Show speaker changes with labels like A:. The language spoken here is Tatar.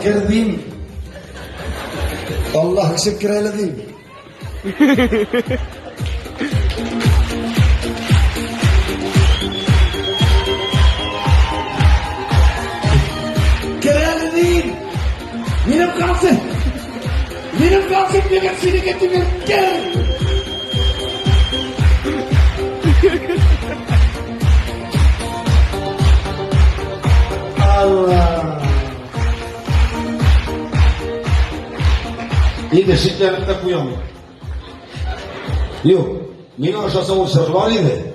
A: Кер дим. Аллаһ өчен кер әле дим. Кер әле дим. Минем концерт. Минем концерт бигрәк синеке түгел. Кер. Алла.
B: Инде шикләнеп тә куям. Юк, миңа ошаса ул җырлар иде.